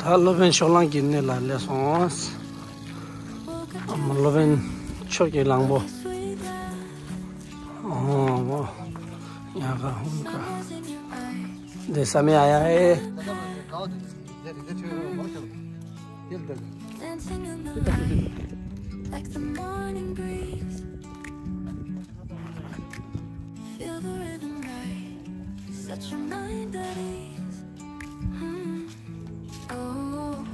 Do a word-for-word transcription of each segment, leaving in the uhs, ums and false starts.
ད་སློབ་དཔོན་ཕྱོགས་གླང་གི་གནས་ལ་སླེབས་སོང་། ཨ་མ་སློབ་དཔོན་ཕྱོགས་ཀྱི་གླང་པོ། ཨོ། ཡ་ག་ཧུམ་ག་འདི་ས་མེ་ཨ་ཡ་ཨེ། Feel the rhythm right. Set your mind at ease. Mm. Oh,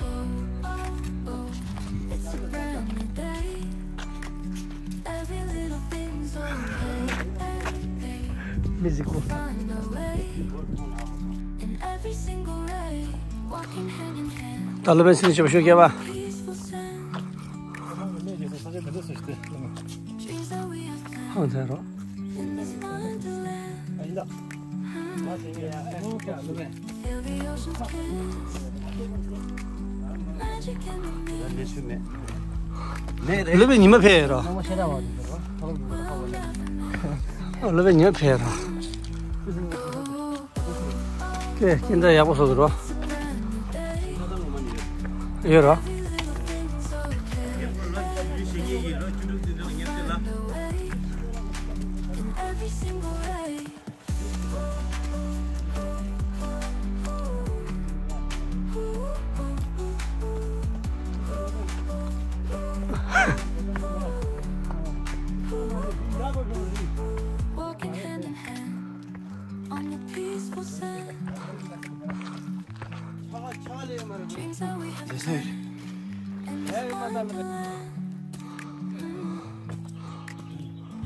oh, oh, oh. It's a brand new day. Every little thing's okay. Hey, hey. Music. Find a way. In every single ray. Walking hand in hand. ད་སློབ་དཔོན་སྲིད་ཞབས་ཞུ་རྒྱབ་པ། Peaceful sound. Dreams that we have planned. ཧང་ཚན་རོ། In this wonderland. Feel the ocean's kiss. Magic in the mist. སློབ་དཔོན་ཉི་མ་ཕེབས་རོ། We'll never know. སློབ་དཔོན་ཉི་མ་ཕེབས་རོ། ཀེ་ཀེ་འདྲ་ཡག་པོ་བཟོ་འདུག་རོ། ཡོད་རོ། Walking hand in hand on the peaceful sand. Dreams that we have planned.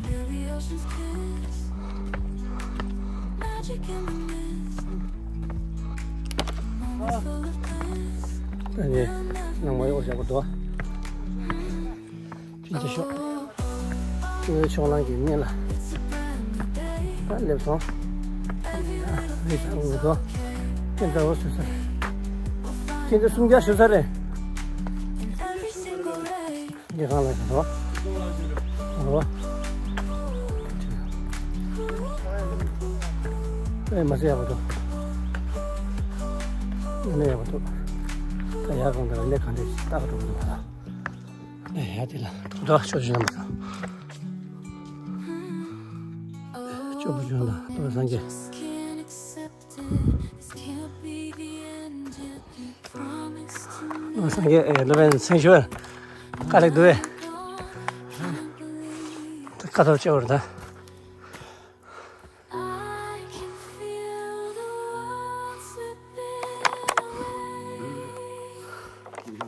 Feel the ocean's kiss. Magic in the mist. Moments full of bliss. ད་ནི་ནང་མ་ཡོག་བཞག་པ་འདུག་ཕྱིན་ཆད་ཤོག་ཕྱིན་ཆད་ཤོག་ལང་གི་གནས་ལ་ད་སླེབས་སོང་། རེད་ད་འུ་ཚོ་ཁྱེད་ཚོ་ཞུ་ས་རེད། ཁྱེད་ཚོ་སུམ་བརྒྱ་ཞུ་ས་རེད། འདི་གང་ལ་ཞུ་ཐོག་འོ་ཨེ་མ་ཟེར་ཡག་པ་འདུག་ཨ་ནི་ཡག་པ་འདུག་ད་ཡག་གང་འདྲ་ལས་གང་འདྲ་ཞིག་ལྟ་ག་འགྲོ་གི་འདུག་ད། ཨེ་ཡ་དེ་ལ་ཐུགས་རྗེ་ཆེ་ཞུ་ཡ་མ་ཚང་། སྐྱོ་པོ་བྱུང་ལ་ལྟོ་སངས་རྒྱས། ལྟོ་སངས་རྒྱས་ཨེ་སློབ་དཔོན་སེང་ཞུ་དཀའ་ལས་འདུག་ཨེ། ཁ་ཐོར་ཆེ་བར་ད། I can feel the world slipping away as you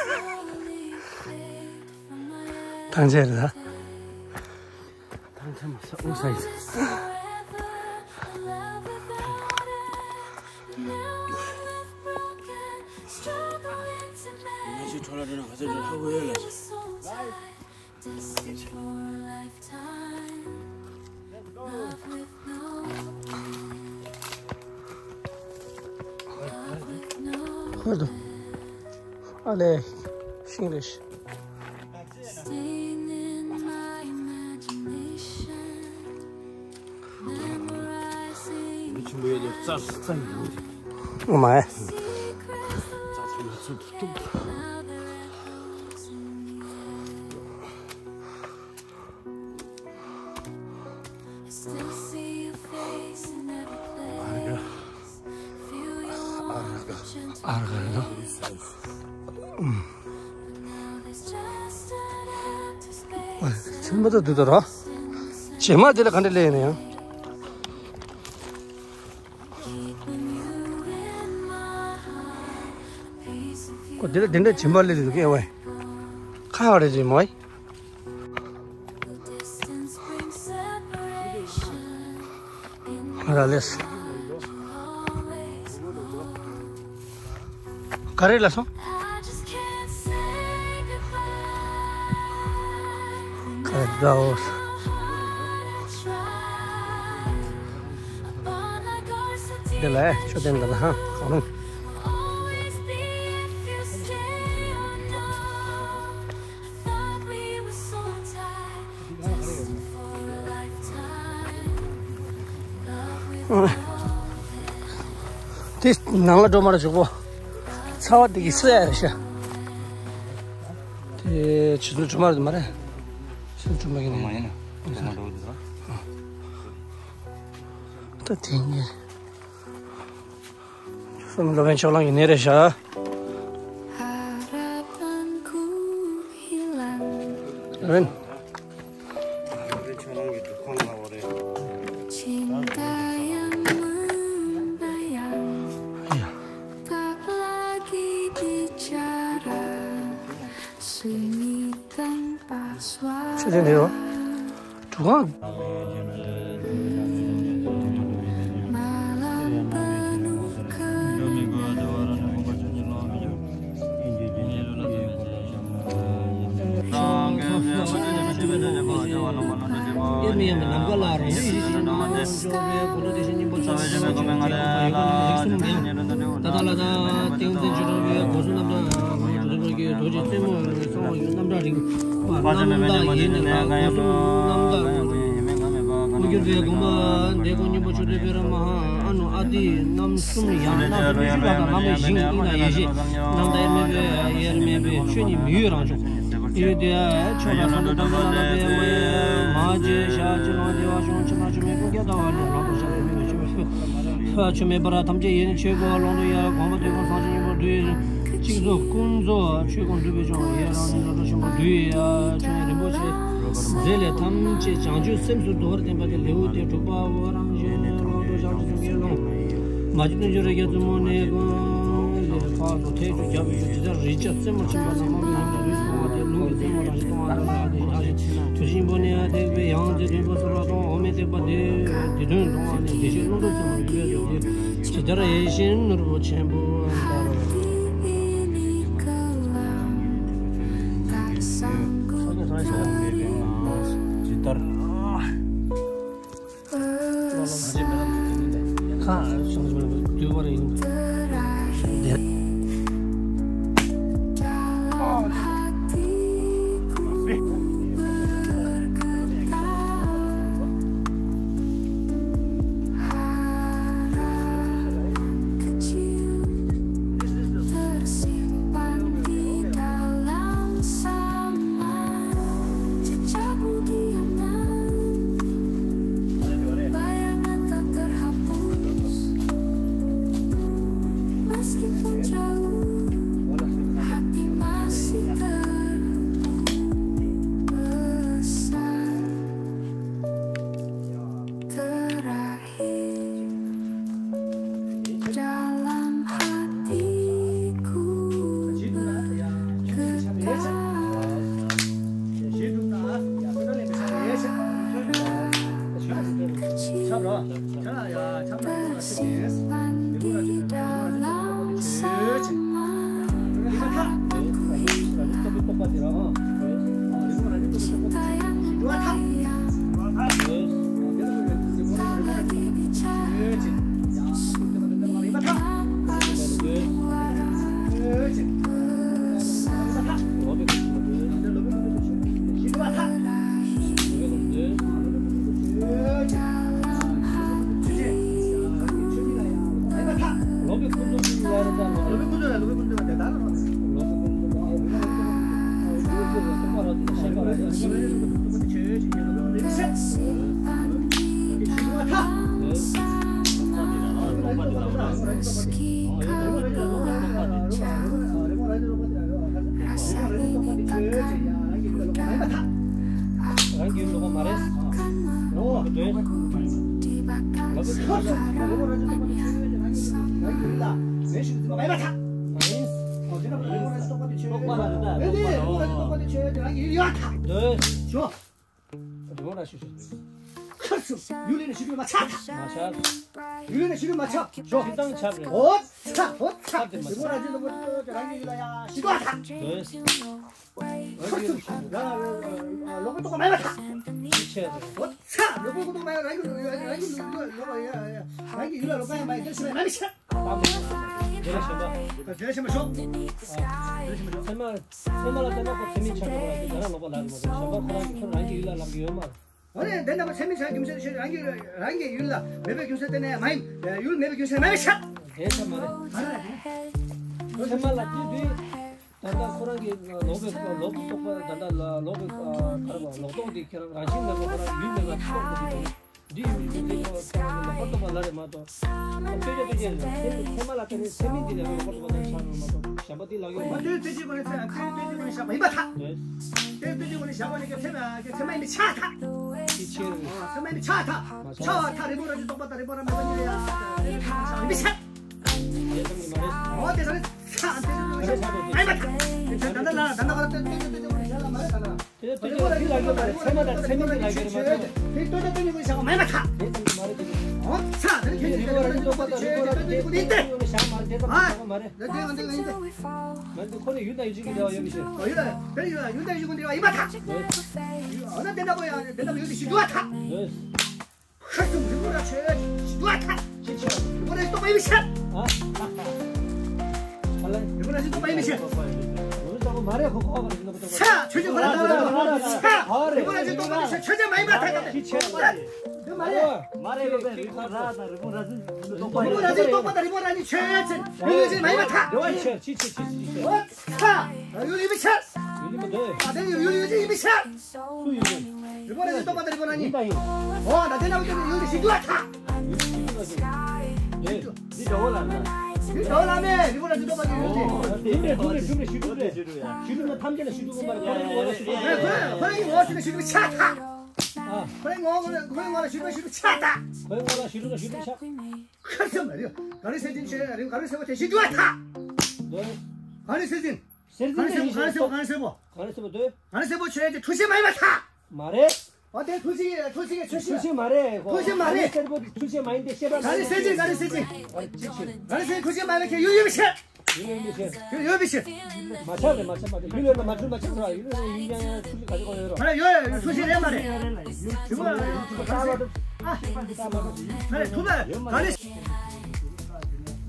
slowly fade from my eyes. ཐང་ཆད་རེད་ད། ཐང་ཆད་མ་ས་ཨུ་ས་ཡིན། Forever, a love without end. Now I'm left broken, struggling to make it through this whole time. Destined for a lifetime. Love with no end. Love with no end. ཧོ་དོ། ཨ་ལེ། ཤིང་རེད། Staying in my imagination. མི་ཆེན་པོ་ཡོད་དོ་རྩྭ་རྩྭ་ཡིན་ནོ་དེ། ཨོ་མ་ཡ། རྩྭ་ཚང་མ་ཚུར་དུ་གཏུབ། ཨ་ར་ག་རེད་དོ། ཨ། ཚིལ་མ་ད་དུ་དོ་ར། བྱེ་མ་དེ་ལ་ག་འདྲ་ལས་ཡིན་ན་ཡང་། ཁོ་དེ་ལ་དེ་འདྲ་བྱེ་མ་ལས་དུ་སྐྱེ་བས། ཁ་བ་རེ་བྱེ་མ་ཡིན། ང་ར་ལེས། ག་རེ་ལ་སོང་། ག་རེ་འདྲ་འོ། འདི་ལ་མཆོད་རྟེན་འདི་ལ་ཧང་གང་རུང་། དེ་ནང་ལ་འགྲོ་མ་རེད་ཞོག་པོ། ཚ་བ་དེ་གི་སྲེ་ཡ་རེད་ཤག་དེ་ཆུ་ཚོད་དྲུག་མ་རེད་མ་རེད། ཆུ་ཚོད་དྲུག་མ་གི་ནས། ད་དེ་ཉིན། སོམ་སློབ་དཔོན་ཕྱོགས་གླང་གི་གནས་རེད་ཤག་སློབ་དཔོན། ཆུ་ཚོད་འདི་རོ། གྲུ་ཁང་། ད་ལ་ད་ཏེའུ་བཙན་ཆོས་གྲགས་པའི་སྒོ་གསུམ་རྣམ་དག་གྲུབ་པའི་རྒྱལ་རྡོ་རྗེ་རྩེ་མོ་གསང་བ་ཡུལ་རྣམ་དག་རིག་པ་རྣམ་དག་ཡིན་ལ་སྒོ་གསུམ་རྣམ་དག་དབུ་གྱུར་པའི་དགོངས་པ་འདས་ཁོང་སྙིང་པོ་ཆོས་སྒྲོན་པེ་ར་མ་ཧཱ་ཨ་ནུ་ཨ་ཏི་རྣམ་གསུམ་ཡང་རྣམ་གསུམ་བཞི་པ་དང་བླ་མའི་ཞིང་ཨི་ན་ཡེ་ཤེས་རྣམ་དག་དབྱེར་མེད་པའི་དབྱེར་མེད་པའི་ཆོས་ཉིད་མི་གཡོ་རང་བྱུང་། ཡོད་དེ་ཆོས་ལ་སོགས་པ་ཐམས་ཅད་ལ་ལ་པའི་མ་མ་བྱས་ཞག་ཅི་ལོང་བདེ་བ་ཆུང་ཆེན་པོ་ཆུ་མེད་ཀུན་ཁྱབ་ལྟ་བ་ལས་ལོག་པར་བཞག་པའི་མི་ལ་ཆོས་མེད་པ་ཆོས་མེད་པར་ཐམས་ཅད་ཡེ་ནས་ཆོས་ཀྱི་ཀློང་དུ་ཡལ་དགོངས་པ་དེ་ཀུན་སངས་རྒྱས་སྙིང་པོ་འདུས། གཅིག་རྫོགས་ཀུན་རྫོགས་ཆོས་ཀུན་འགྲུབ་པའི་ལྗོངས་ཡེ་རང་ཉིད་རབ་ཏུ་བྱུང་བ་འདུས། ཡ་ཆོས་རིན་པོ་ཆེ་རྫས་ལས་ཐམས་ཅད་བྱང་ཆུབ་སེམས་སུ་འདུ་བར་བསྟན་པ་དེ་ལེའུ་སྟེ་དྲུག་པའོ། རང་གཞན་ཀློང་དུ་བྱང་ཆུབ་སེམས་ཀྱི་ཀློང་། མ་གཅིག་དོན་གཅིག་རིགས་བརྒྱ་མཚན་མོ་ནས་ཀུན་ལས་ཕར་ཚུར་ཐལ་འགྱུར་བརྒྱབ་པའི་ཆུ་ཇི་ལྟར་རི་སྐྱ་རྩེ་མོར་ཕྱིན་པ་ན་རྨང་གི་ལྷུན་གྱིས་ལུས་སུ་ལྷུང་བ་དེ་ལུང་གི་རྩེ་མོ་རང་བཞིན་སྟོང་པ་ལྟར་ལ་དེ་ཡང་ཞིང་དུས་གཅིག་པོ་ནས་ཐེག་པའི་ཡང་རྩེ་བདུན་པོ་སོར་བ་སྟོང་འོག་མིན་ཐེག་པ་དེ་དེ་དོན་མཐོང་བ་ནས་བདེ་གཤེགས་ཀླུ་འགྲོ་རྩེ་མོར་ཡུལ་ལས་སོགས་ཏེ་ཇི་ལྟར་ཡིད་བཞིན་ནོར་བུ་ཆེན་པོ་ལྟར། ཇི་ལྟར། རང་གི་ལུགས་མ་རེད། ལོག་པའི་དོན། ལོག་པའི་དོན། དོན། ཡུལ་ལས་ནི་ཞི་ལུས་མ་ཆགས། མ་ཆགས། ཡུལ་ལས་ནི་ཞི་ལུས་མ་ཆགས། ཞོ། ཁྱིམ་ཚང་ཆགས་རེད། འོ་ཚ། འོ་ཚ། ཆགས་དེ་མ་ཆགས། རང་གི་ཡུལ་ལ་ཡ་ཞི་ལུས་མ་ཆགས། འདོད། ལོག་པའི་རྟོག་པ་མེད་པར་ཐལ། ཆེ་རེད། འོ་ཚ། ལོག་པའི་རྟོག་པ་མེད་པར་རང་གི་རང་གི་ལོག་པ་ཡ་ཡ་རང་གི་ཡུལ་ལ་ལོག་པ་ཡ་མ་ཡིན་དེ་ཞི་བ་མ་མི་ཆགས། དེ་ལ་ཞེན་པ། དེ་ལ་ཞེན་པ་ཞོག་ཚད་མ་ཚད་མ་ལ་བརྟེན་ན་ཁོ་ཚད་མིན་ཆགས་འགྲོ་བ་དེ་རང་ལོག་པ་ལ་རེད་མ་གཏོགས་ཞེན་པ་ཁོ་རང་གི་ཁོ་རང་གི་ཡུལ་ལ་ལབ་ཀྱི་ཡོད་མ་རེད། འོ་ནས་དེ་ལྟ་བུ་ཚད་མིན་ཆགས་རྒྱུ་མཚན་ཤེས་རང་གི་རང་གི་ཡུལ་ལ་མེད་པའི་རྒྱུ་མཚན་དེ་ནས་མ་ཡིན། ཡུལ་མེད་པའི་རྒྱུ་མཚན་མ་ཡིན་ཤག་དེ་ཚད་མ་རེད། མ་རེད། ཚད་མ་ལ་དེ་དུས་ད་ལྟ་ཁོ་རང་གི་ལོག་པའི་ལོག་པའི་རྟོག་པ། ད་ལྟ་ལོག་པའི་ག་རེ་བ། ལོག་རྟོག་དེ་ཁྱེད་རང་རང་བཞིན་མེད་པ། ཁོ་རང་ཡུལ་མེད་པ་རྟོགས་པ་དེ། འདི་ཡིན་མིན་འདི་ཁོ་ཁྱེད་རང་གི་ལོག་པར་རྟོག་པ་ལ་རེད་མ་གཏོགས། ཨ་ལྟོས་ཀྱང་ལྟོས་ཀྱང་རེད། ཚད་མ་ལ་བརྟེན་ནས་ཚད་མིན་འདི་ལ་ལོག་པར་རྟོག་པ་ལ་ཆགས་རེད་མ་གཏོགས། གཞན་པ་འདི་ལ་ཡོད་མ། ལྟོས་ལྟོས་ཀྱི་སྒོ་ནས་ཚད། ལྟོས་ལྟོས་ཀྱི་སྒོ་ནས་བཞག་པ་ཡིན་པར་ཐལ། ལྟོས་ལྟོས་ཀྱི་སྒོ་ནས་བཞག་པ་ནི་ཚད་མ་ཚད་མ་ཡིན་པས་ཁྱབ་ཐལ། ཅི་ཕྱིར། ཚད་མ་ཡིན་པས་ཁྱབ་ཐལ། ཁྱབ་ཐལ། རིང་པོ་རང་བཞིན་རྟོག་པ་དང་རིང་པོ་རང་མེད་པ་གཉིས་ལ་ཡང་ཡིན་པས་ཁྱབ། འོ་དེ་ཚ་ནི་ཚ་ཨ་ཏེ་ཏེ་ཏེ་ཨ་ཡིན་པར་ཐལ། དེ་ཚ་ད་ད་ལ་ད་ད་ག་ལ་ཏེ་ཏེ་ཏེ་ཏེ་ཏེ་ལ་མ་རེད། ད་ལ་དེ་ལྟོས་ཀྱང་འདི་ལ་ཡོད་པ་རེད། ཚད་མ་དང་ཚད་མིན་འདི་ལ་ཡོད་རེད་མ་གཏོགས། དེ་ལྟོས་ཀྱང་ལྟོས་ཀྱང་ཞག་མ་ཡིན་པར་ཐལ། དེ་ཚ་ནི་མ་རེད། དེ་འོ་ཚ་ད་ནི་ཁྱེད་ཀྱི་རིག་པ་རང་བཞིན་རྟོག་པ་དང་རིག་པ་རང་བཞིན་རྟོག་པ་དེ་ཡིན་ཏེ། ཞག་མ་རེད། དེ་ཚ་ནི་མ་རེད། ད་དེ་ང་འདི་ལ་ཡིན་ཏེ། མ་རེད། ཁོ་ནི་ཡུལ་དང་ཡུལ་ཅན་གྱི་འབྲེལ་བ་ཡོད་མི་ཤེས། ཨོ་ཡོད། དེ་ཡོད། ཡུལ་དང་ཡུལ་ཅན་གྱི་འབྲེལ་བ་ཡིན་པར་ཐལ། འོ་ན་དེ་འདྲ་པོ་ཡང་དེ་འདྲ་པོ་ཡོད་དེ་ཞིག་འདུག་པར་ཐལ། ཧ་ཙམ་རིང་པོ་ར་ཆོས་ཞིག་འདུག་པར་ཐལ། ཅི་ཆོས། རིང་པོ་ར་ཞིག་རྟོག་པ་ཡིན་པས་ཁྱབ། ཨ། ཨ་ལེ། རིང་པོ་ར་ཞིག་རྟོག་པ་ཡིན་པས་ཁྱབ། རིང་པོ་ར་ཞིག་རྟོག་པ་ཡིན་པས་ཁྱབ། ཆ་ཆོས་ཅན་ཁོ་ར་ད་ར་ད་ར་ཆ། རིང་པོ་ར་ཞིག་རྟོག་པ་ཡིན་པས་ཁྱབ། ཆོས་ཅན་མ་ཡིན་པར་ཐལ། ཅི་ཆོས། འདི་མ་རེད། མ་རེད་ལོ། དེ་རིང་པོ་ར་དང་རིང་པོ་ར་ཞིག་རྟོག་པ་ཡིན། རིང་པོ་ར་ཞིག་རྟོག་པ་དང་རིང་པོ་ར་གཉིས་ཆོས་ཅན། ཡུལ་ཅན་མ་ཡིན་པར་ཐལ། འདི་བ་ཆོས། ཅི་ཆོས་ཅི་ཆོས་ཅི་ཆོས། ཨོ། ཡུལ་ཡིན་པས་ཁྱབ། ཡུལ་ཡིན་པ་འདོད། ད་དེ་ཡུལ་ཡུལ་ཅན་ཡིན་པས་ཁྱབ། སུ་ཡིན་ནམ། རིང་པོ་ར་ཞིག་རྟོག་པ་དང་རིང་པོ་ར་གཉིས། ཡིན་དང་ཡིན། ཨོ་ད་དེ་ན་ཡུལ་ཡུལ་ཞིག་འདུག་པར་ཐལ། ཡུལ་ཞིག་འདུག་པར་ཐལ། འདི་འདྲ་བོ་ལ་ན། འདི་འདྲ་བོ་ལ་ནི་རིང་པོ་ར་ཞིག་རྟོག་པ་དང་ཡུལ་ཅན། སྒྲུབ་རེད་སྒྲུབ་རེད་སྒྲུབ་རེད་སྒྲུབ་རེད། ཞི་གྲུབ་ན་ཐམས་ཅད་ལ་ཞི་གྲུབ་དགོངས་པ་རེད། ཁོ་རང་ངོ་ལ་ཞི་གྲུབ། ཁོ་རང་ངོ་ལ་ཞི་གྲུབ་ཁྱབ་ཐལ། ཨ། ཁོ་རང་ངོ་ལ་ཁོ་རང་ངོ་ལ་ཞི་གྲུབ་ཞི་གྲུབ་ཁྱབ་ཐལ། ཁོ་རང་ངོ་ལ་ཞི་གྲུབ་ཞི་གྲུབ་ཁྱབ། ཁ་སེམས་མ་རེད། ག་རེ་ཟེར་གྱིན་ཆོས་རེད། ག་རེ་ཟེར་བ་དེ་ཞིག་འདུག་པར་ཐལ། ག་རེ་ཟེར་གྱིན། ག་རེ་ཟེར་གྱིན། ག་རེ་ཟེར་བ། ག་རེ་ཟེར་བ་འདོད། ག་རེ་ཟེར་བ་ཆོས་ཅན་ཐུགས་རྗེ་མ་ཡིན་པར་ཐལ། མ་རེད། འོ་དེ་ཐུགས་རྗེ་ཐུགས་རྗེ་ཆོས་ཅན། ཐུགས་རྗེ་མ་རེད་ཁོ། ཐུགས་རྗེ་མ་རེད། ག་རེ་ཟེར་བ་ཐུགས་རྗེ་མ་ཡིན་ཏེ་ཤེས་པ། ག་རེ་ཟེར་གྱིན། ག་རེ་ཟེར་གྱིན། ག་རེ་ཟེར་ཐུགས་རྗེ་མ་ཡིན་པའི་ཁྱབ། ཡུལ་ཡིན་པས་ཁྱབ། ཡུལ་ཡིན་པས་ཁྱབ། ཡུལ་ཡིན་པས་ཁྱབ། མ་ཁྱབ་རེད། མ་ཁྱབ་མ་རེད། ཡུལ་ཡོད་ན་མ་ཁྱབ་མ་ཁྱབ་རེད། ཡུལ་ཡོད་ན་ཡུལ་ཡང་ཐུགས་རྗེ་ག་རེ་གོ་ཡོད་རོ། མ་རེད། ཡོད་ཡོད། ཐུགས་རྗེ་རེད་མ་རེད། ཡུལ་ཡིན་པས་ཁྱབ། ཨ། ཨ། མ་རེད། ཐུགས་རྗེ་ག་རེ།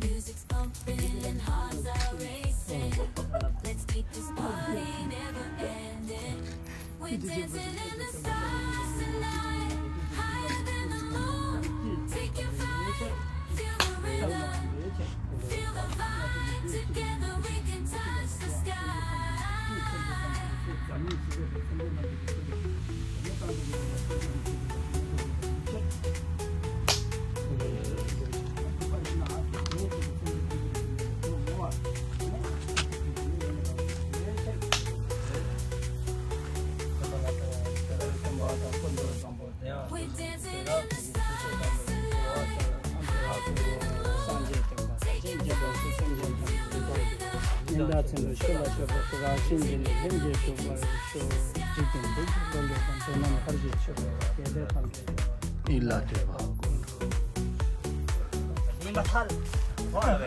Music's pumping and hearts are racing. Let's keep this party never ending. We're dancing in the stars tonight, higher than the moon. Take your flight, feel the rhythm, feel the vibe. Together we can touch the sky. We're dancing in the stars tonight. Higher than the moon. Take it further. Feel the vibe together. We can touch the sky. ཡིད་ལ་དད་པ་ཀུན་འགྲོ། ཉིན་པ་ཐལ། ཧོ་ར་བས། ཨ།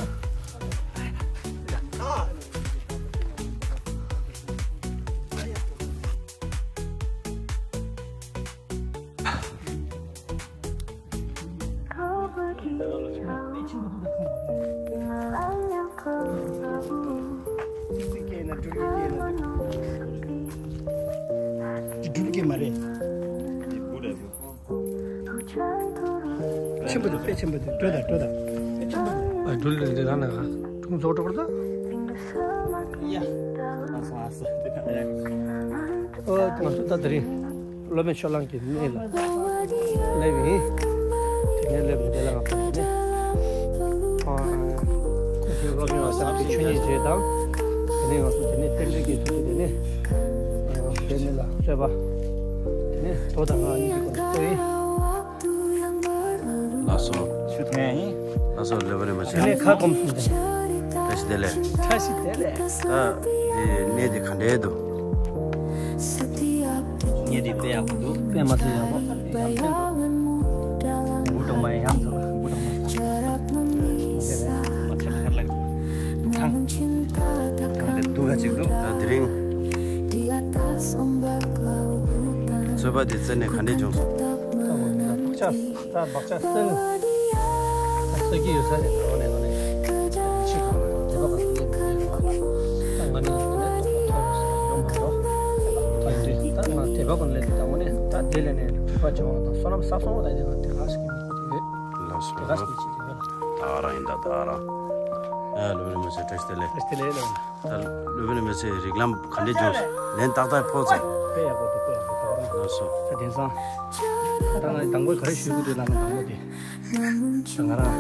འགྲུལ་སྐྱེལ་མ་རེད། ཆེན་པོ་འདུག་དཔེ་ཆེན་པོ་འདུག་འགྲོ་དང་འགྲོ་དང་། ཨ། འགྲུལ་ལས་འདི་ལ་ན་ག་ཁྲུང་ཚོགས་འགྲོ་གར་ད། ཡ། ཨ་སོང་ཨ་སོང་། ཨོ། ང་ཚོ་ད་དེ་རིང་སློབ་དཔོན་ཕྱོགས་གླང་གི་གནས་ལ་སླེབས་ཡིན། དེ་ནས་སླེབས་ནས་འདི་ལ་ང་ཚོ་དེ་ནས། ཨ། སློབ་དཔོན་བ་སངས་རྒྱས་ཆོས་ཉིད་རྗེ་དང་། དེ་ནས་ང་ཚོ་དེ་ནས་རྟེན་འབྲེལ་གྱི་ཐོག་ཏུ་དེ་ནས། ཨ། དེ་ནས་ལ་རྩོད་པ། དེ་ནས་དོ་དང་ང་གཉིས་ཀྱི་སྐོར་ནས་རྩོད་ཡིན། ལགས་སོ། ཆུ་ཐོན་ཡིན། ལགས་སོ། ལེ་བ་རེ་མ་ཆེ། དེ་ནས་ཁ་སྐོམ་སོང་སྟེ། བཀྲ་ཤིས་བདེ་ལེགས། བཀྲ་ཤིས་བདེ་ལེགས། ད་འདི་གནས་འདི་ག་འདྲའི་འདུག་གནས་འདི་དཔེ་ཡག་པོ་འདུག་དཔེ་མ་ཚད་ཡག་པོ། འབུ་གྲོག་མ་ཡང་ཚ་ལ་འབུ་གྲོག་མ་ཚ་ལ། མ་ཚད་ཁར་ལ་ཐང་ཐང་དེ་འདུག་ག་ཅིག་འདུག་ད་དེ་རིང་རྩོད་པ་འདི་རྩད་ནས་ག་འདྲས་བྱུང་སོང་། ད་བག་ཆགས། ད་བག་ཆགས་སེལ། ད་སེལ་གྱི་ཡོད་ས་རེད། འོ་ནས་འོ་ནས་ཕྱི་དྲོ་དད་པ་ག་ཚོད་སླེབས་ཡོད་རེད་བ། ད་ང་ནི་ངས་ཐོག་ཐོག་ཡོང་མ་འགྲོ། ད་འདི་ད་ང་དད་པ་ག་ལས་འདི་ད་འོ་ནས་ད་དེ་ལས་ནས་སྒྲིབ་པ་སྦྱང་བ་དང་བསོད་ནམས་བསགས་སོང་བ། ད་འདི་ང་དེ་ག་ཞིག་གི་མི་དེ་ཡོད། ལགས་སོ། དེ་ག་ཞིག་གི་ཅི་དེ་ཡོད། ད་རང་ཡིན། ད་ད་རང་ ཨ། སློབ་དཔོན་རིན་པོ་ཆེ་བཀྲ་ཤིས་བདེ་ལེགས། བཀྲ་ཤིས་བདེ་ལེགས་ལགས། ད་སློབ་དཔོན་རིན་པོ་ཆེ་རིགས་ལམ་ག་འདྲས་བྱུང་སོང་། ལན་ཏག་ཏག་ཕོག་ཚར། དཔེ་ཡག་པོ་འདུག་དཔེ་ཡག་པོ་འདུག་ལགས་སོ། ད་དེང་སང་ད་ང་དང་པོ་ག་རེ་ཞུ་གི་འདུག་ལབ་ན། དང་པོ་དེ་ད་ང་རང་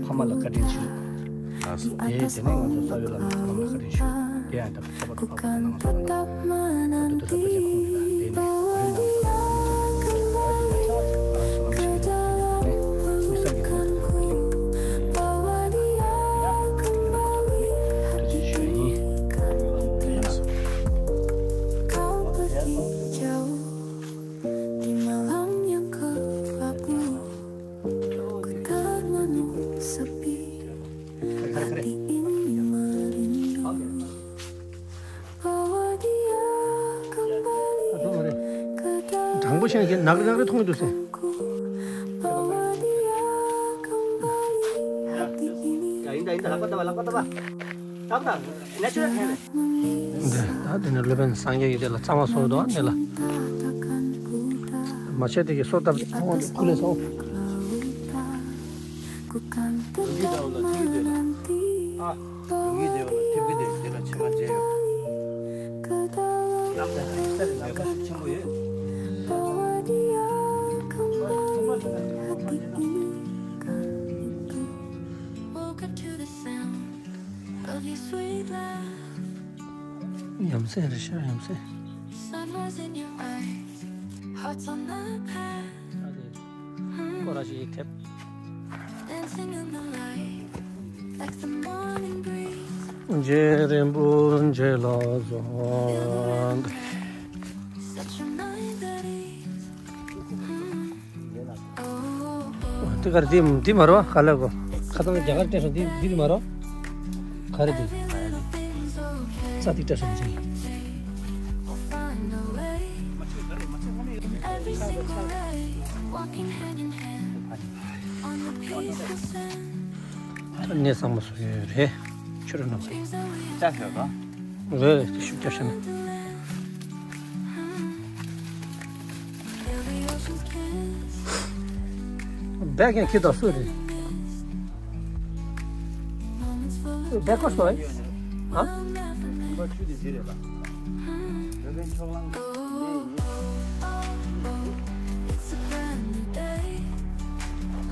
ཕ་མ་ལ་བཀའ་དྲིན་ཞུ། ལགས་སོ། དེ་དེ་ནས་ང་ཚོ་རྩ་བའི་བླ་མ་ཕ་མ་ལ་བཀའ་དྲིན་ཞུ། དེ་ཡང་ད་ཁ་པར་དུ་ཕབ་པ་གནང་སོང་། ད་དུ་དུ་ད་པ་ཅན་ཁོང་གི་ལ་དེ་ནས་གོ་རིམ་ནང་དུ་ལ་དུ་ཆ་ཚང་ལ་སོ་ལམ་ཞིག་ཡོད། དེ་ནས་དམིགས་བསལ་གྱི་ནང་དུ་ད་ལིང་དུ་ཆ་ཞུ་ཡིན། དྲང་པོ་བཤད་ན་ཁྱེད་ནག་རི་ནག་རི་མཐོང་གི་འདུག་ཟེར། འདི་ད་དེ་ནས་སློབ་དཔོན་སངས་རྒྱས་ཀྱི་དེ་ལ་གཙང་མ་བཟོ་འདུག་ཨ། འདི་ལ་མ་བྱས་དེ་གི་སོ་བཏབ་ཁོང་ལ་ཁུ་ལས་སོ། ལུག་གི་འདབས་ལ་ཐིག་གི་འདེབས་ལ། ཨ། ལུག་གི་འདེབས་ལ་ཐིག་གི་འདེབས་འདི་ལ་ཕྱེ་མ་བྱས་ཡོད། ལམ་དང་ས་རི་ལམ་ཁ་ཆེན་པོ་ཡོད། Woke up to the sound of your sweet laugh. ཡ་མཚན་རེད་ཤག་ཡ་མཚན། Sun was in your eyes, hearts on the path. ཁོ་ར་ཞིག་ཐེབས། Dancing in the light, like the morning breeze. རྗེ་རིན་པོ་ཆེ་ལ་སོགས། Such a mind at ease. དེ་གར་དེ་དེ་མ་རོ་ག་ལ་གོ། ཁ་ཐང་རྒྱ་གར་སྤྲད་སོང་། དེ་དེ་མ་རོ། ག་རེ་དེ། ས་དེ་སྤྲད་སོང་ཅིང་། Every single day, walking hand in hand on the peaceful sand. གནས་ཚང་མ་སུ་ཡོད་རེད། ཆུ་རུ་ནང་། ལྕགས་ཞོག་ག་རེད་རེད། དེ་ཤུགས་རྒྱབ་ཤ་ན། བད་ཀན་ཁྱི་དང་སུ་རེད། བད་ཀོ་སོ་ཡི། ཨ། ཁོ་ཆུ་དེ་ཟི་རེད་ལ། བད་ཀན་ཕྱོགས་གླང་།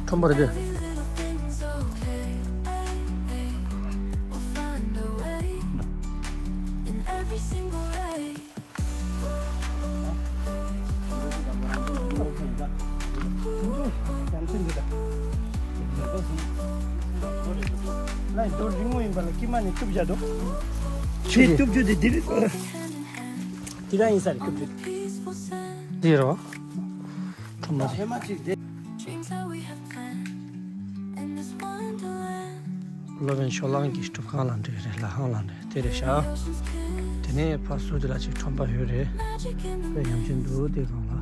ཁྲོམ་པ་རེད་དེ། ལ་རྡོ་རིང་མོ་ཡིན་པ་ལ་ཀི་མ་ནས་གཏུབ་བཞག་འདུག་ཆུ་དེ་གཏུབ་རྒྱུ་དེ་འདི་རེད། འདི་རང་ཡིན་ས་རེད། གཏུབ་རྒྱུ་དེ། འདི་རོ། ཁྲོམ་པ་ཧེ་མ་ཅིག་དེ། སློབ་དཔོན་ཕྱོགས་གླང་གི་སྒྲུབ་ཁང་ལ་འགྲོ་གི་རེད། ལྷ་ཁང་ལ་འགྲོ་དེ་རེད་ཤག་དེ་ནས་ཕར་ཟུར་དེ་ལ་ཅིག་ཁྲོམ་པ་ཡོད་རེད། དཔེ་ཉམས་ཆེན་འདུག་དེ་སྒང་ལ།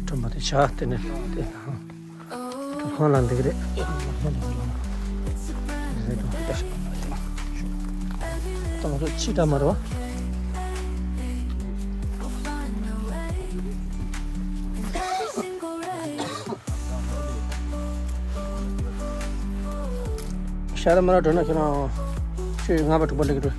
ཁྲོམ་པ་དེ་ཆགས་དེ་ནས་དེ་ལྷ་ཁང་། ཁོང་ལ་འདི་གི་རེད། ད་ང་ཚོ་ཕྱི་དྲ་མ་རེད་བ། ཤ་ར་མ་ར་འགྲོ་ན་ཁྱེད་རང་ཆུ་ལྔ་པ་དྲུག་པ་སླེབས་ཀྱི་འགྲོ།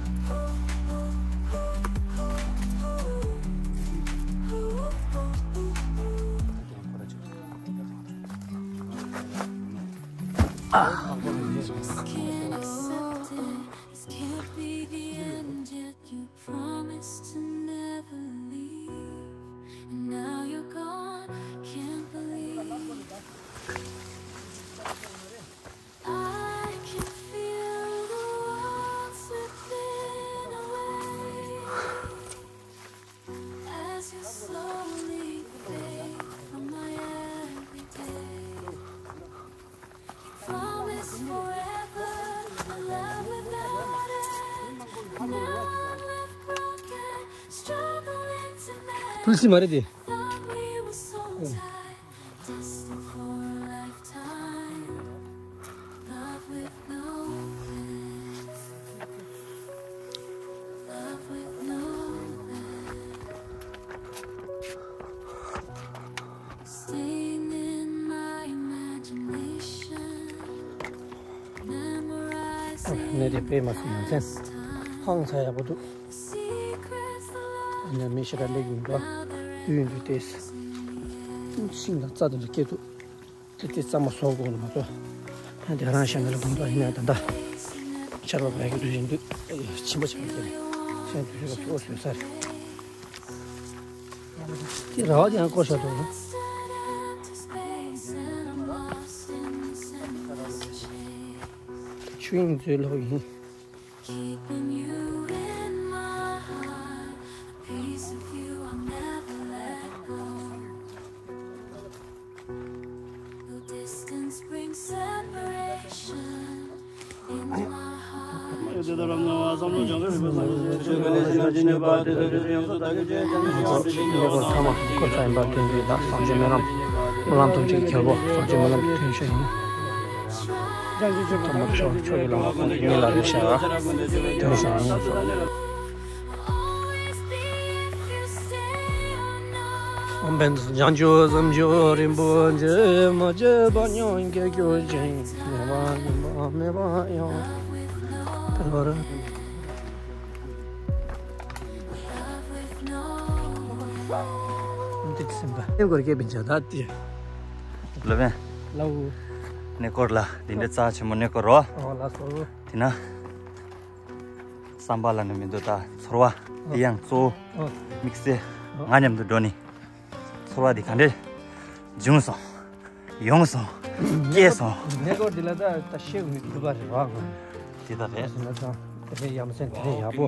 Just can't accept it. This can't be the end yet. You promised to never leave, and now you're gone. Can't believe I can feel the world slipping away. As you slowly fade from my everyday, you promised forever a love without end. Now I'm left broken, struggling to manage. Tulsi, mari de. Thought we were so tight, destined for a lifetime. Love with no end. Love with no end. Staying in my imagination. ནས་དེ་དཔེ་མ་སྲིད་ཡ་མཚན། ཧང་སང་ཡག་པོ་འདུག་ཨ་ནི་མི་ཞེ་དྲག་སླེབས་ཀྱི་མི་འདུག་དུས་ཡུན་དུས་ཏེ། ཤིང་དང་རྩྭ་དེ་འདྲ་སྐྱེས་འདུག་དེ་དེ་གཙང་མ་བཟོ་དགོས་ནི་མ་གཏོགས། ཨ་དེ་རང་གཞན་ལ་དགོངས་དག་ཡིན་ན་ད་ལྟ་ཆར་པ་བབས་ཀྱི་དུས་ཡིན་དུས་ཕྱིན་པ་ཆགས་ཀྱི་རེད། གཞན་དུས་ཚོད་ལ་གཙོ་བོ་བཟོས་ས་རེད། དེ་ར་བ་དེ་ཡང་བསྐོར་བཞག་འདུག་ཆུ་ཡིན་ཚོད་ལོག་ཡིན། Keeping you in my heart, a piece of you I'll never let go. Though distance brings separation, in my heart. ཐོག་མར་སྐུ་ཚ་ཡིན་པ་དོན་གྱི་བདག་བཟང་སྤྱོད་སྨོན་ལམ་སྨོན་ལམ་ཐུགས་རྗེ་ཁྱེར་པོ་བཟང་སྤྱོད་སྨོན་ལམ་དོན་ཤོས་ཡིན། ཐོག་མར་མཆོག་མཆོག་གི་ལམ་ཁོང་གི་སྙིང་ལ་རེ་ཤ་དོན་ཤོས་ཡིན། ཨོཾ་བཛྲ་བྱང་ཆུབ་སེམས་མཆོག་རིན་པོ་ཆེ། མ་སྐྱེས་པ་ཉམས་སྐྱེ་གྱུར་ཅིང་། མེད་པ་ཉམས་པ་མེད་པ་ཡང་། འདི་སེམས་པ་ཨེ་སྐོར་སྐད་པིན་ཆ་ད་ཏི། ལ་བན། ལའུ། གནས་སྐོར་ལ་འདི་འདྲའི་རྩ་ཆེན་མོ་གནས་སྐོར་རོ། ཨོ་ལགས་སོ། དེ་ན། བསམ་པ་ལ་ནི་མི་འདུག་ད་ཚོར་བ་དེ་ཡང་གཙོ་བོ་ཨོ། དམིགས་བསལ་ཨོ། ང་མཉམ་དུ་འགྲོ་ནི། ཚོར་བ་འདི་ག་འདྲས་བྱུང་སོང་། ཡོང་སོང་། སྐྱེས་སོང་། གནས་སྐོར་འདི་ལ་ད་ད་ཤེས་མི་ཐུབ་པ་རེད་བ། དེ་ད་རེད། ཟིན་ལ་ད་དེ་རེད་ཡ་མ་ཟིན་དེ་རེད་ཡག་པོ།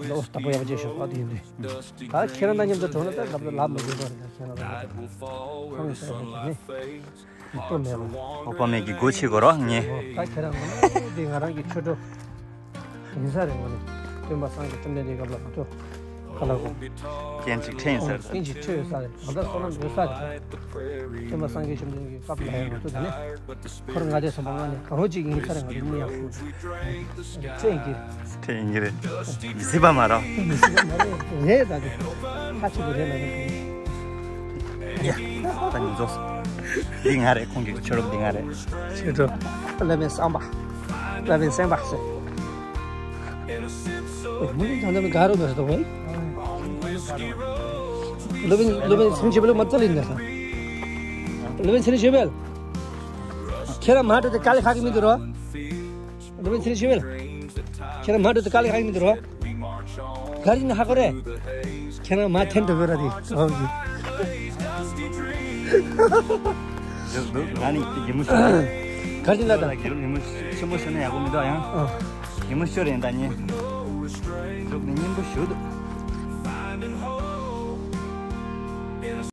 ལོ་ལྟ་པོ་ཡག་པོ་བྱས་ཤོག་ཨ་དེ་ཡིན་དུས། ད་ཁྱེད་རང་ད་མཉམ་དུ་འགྲོ་ན་ད་ལབ་ལབ་མ་དགོས་པ་རེད་ད་ཁྱེད་རང་ད་ཁོང་ས་ཡག་པོ་བྱས་ནས། ཨོ་པ་མེ་གི་སྒོ་ཕྱེ་དགོས་རོགས་ངས། ད་ཁྱེད་རང་ངོ་མ་འདི་ང་རང་གི་ཆོས་གྲོགས་ཡིན་ས་རེད་ངོ་ནས། སྟོན་པ་སངས་རྒྱས་བཅོམ་ལྡན་འདས་སྐབས་ལ་མ་གཏོགས་ག་ལ་གོ། རྐྱེན་གཅིག་ཕྲད་ཡིན་ས་རེད། རྐྱེན་གཅིག་ཕྲད་ཡོད་ས་རེད། ད་ལྟ་བསོད་ནམས་ཡོད་ས་རེད། སྟོན་པ་སངས་རྒྱས་བཅོམ་ལྡན་འདས་ཀྱི་སྐབས་ལ་ཡང་མ་གཏོགས་དེ་ནས་འཁོར་ལྔ་སྡེ་གསུམ་པོ་ལྔ་ནས་གང་རུང་གཅིག་ཡིན་ས་རེད། ང་ཚོ་མི་ཡག་པོ་ཕྲད་ཡིན་གྱི་རེད། ཕྲད་ཡིན་གྱི་རེད། མི་སྲིད་པ་མ་རེད། མི་སྲིད་པ་མ་རེད། རེད་ད་དེ་ཁ་ཆེ་པོ་རེད་ལ་ནི། ཡ། ད་ཉིན་རྫོགས། འདི་ང་རེད། ཁོང་གི་ཆོས་གྲོགས་འདི་ང་རེད། ཆོས་གྲོགས། བླ་མའི་བསམ་པ། བླ་མའི་སེམས་པ་ཟེར། མུ་ནི་དང་དམ་ག་རུ་མེད་སོང་བས། སློབ་དཔོན་སློབ་དཔོན་ཚུན་ཆད་པ་ལོ་མ་རྩ་ལ་ཡིན་ན་ས། སློབ་དཔོན་ཚུན་ཆད་པ། ཁྱེད་རང་མ་འགྲོ་དེ་དཀའ་ལས་ཁག་གི་མི་འདུག་རོ། སློབ་དཔོན་ཚུན་ཆད་པ། ཁྱེད་རང་མ་འགྲོ་དེ་དཀའ་ལས་ཁག་གི་མི་འདུག་རོ། ག་རེ་ཡིན་ན་ཧ་གོ་རེད། ཁྱེད་རང་མ་འཐེན་འགྲོ་གི་ར་དེ་ཨོ་གི། འདུག་འདུག་ང་ནི་ཡིད་མུ་ཤོར། ག་རེ་ཡིན་ལ་ད། ལ་རྒྱུ་ཡིད་མུ་ཆེན་པོ་ཤོར་ན་ཡག་པོ་མི་འདུག་ཡང་། ཨ། ཡིད་མུ་ཤོར་རེད་ད་ཉེ། འདུག་ནི་སྙན་པོ་ཞུ་འདུག